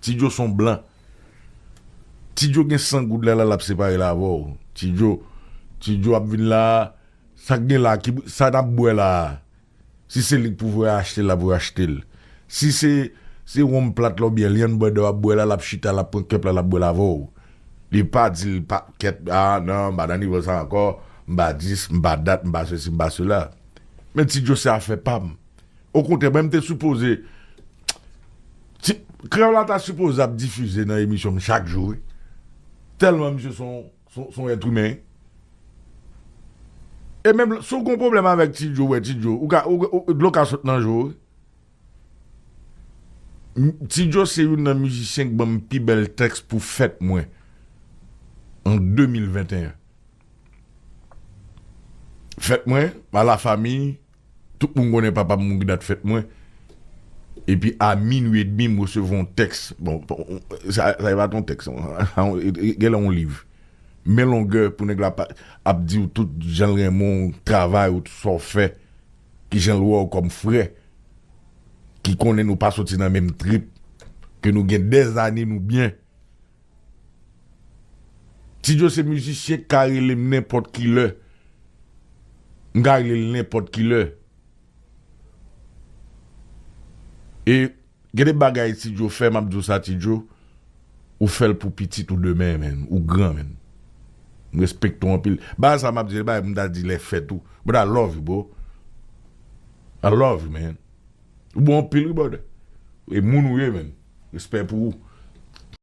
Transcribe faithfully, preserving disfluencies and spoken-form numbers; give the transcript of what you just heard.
Ti Djo se yon blan. Ti Djo gen san goud la, la l ap separe l avè w. Ti Djo, Ti Djo ap vin la, sa k gen la, ki, sa n ap bwè la a? Si se li k pou voye achte l, l ap voye achte l. Si se, se wonm plat la oubyen Lehman Brothers w ap bwè la, l ap chita, l ap pran kèp la, l ap bwè l avè w. Li pa di l pa kèt, a non, m pa nan nivo sa ankò, m pa dis, m pa dat, m pa sesi, m pa sela. Men Ti Djo se afè pa m. Okontrè, mwen m te sipoze, ti, Kreyòl la ta sipoze ap difize nan emisyon m chak jou, wi. Tèlman misye se yon, se yon, se yon èt imen. E menm si w gen pwoblèm avèk Ti Djo, wè Ti Djo, ou ka, ou, ou, dlo ka sot nan je w, wi. M- Ti Djo se youn nan mizisyen k ban m pi bèl tèks pou fèt mwen an de mil venteyen. Fèt mwen, a la fami, tout moun konnen papa m mouri dat fèt mwen. Epi a minwi edmi, m resevwa yon tèks. Bon, sa, sa e pa t yon tèks, non. Genlè yon liv. Men longè pou nèg la pa- ap di w tout jan l renmen w, travay ou, tout sa w fè, ki jan l wè w kòm frè, ki konnen nou pa soti nan menm trip, ke nou gen dèzane nou byen. Ti Djo se mizisyen k ka rele m nenpòt ki lè. M ka rele l nenpòt ki lè. E gen de bagay Ti Djo fè, m ap di w sa, Ti Djo, ou fè l pou pitit ou demen, menn. Ou gran, menn. M respekte w anpil. Bagay sa m ap di, se bagay m ta di lè fèt ou. But I love you, bro. I love you, man. Ou bon anpil, wi, brother. E moun ou ye, menn. Respè pou ou.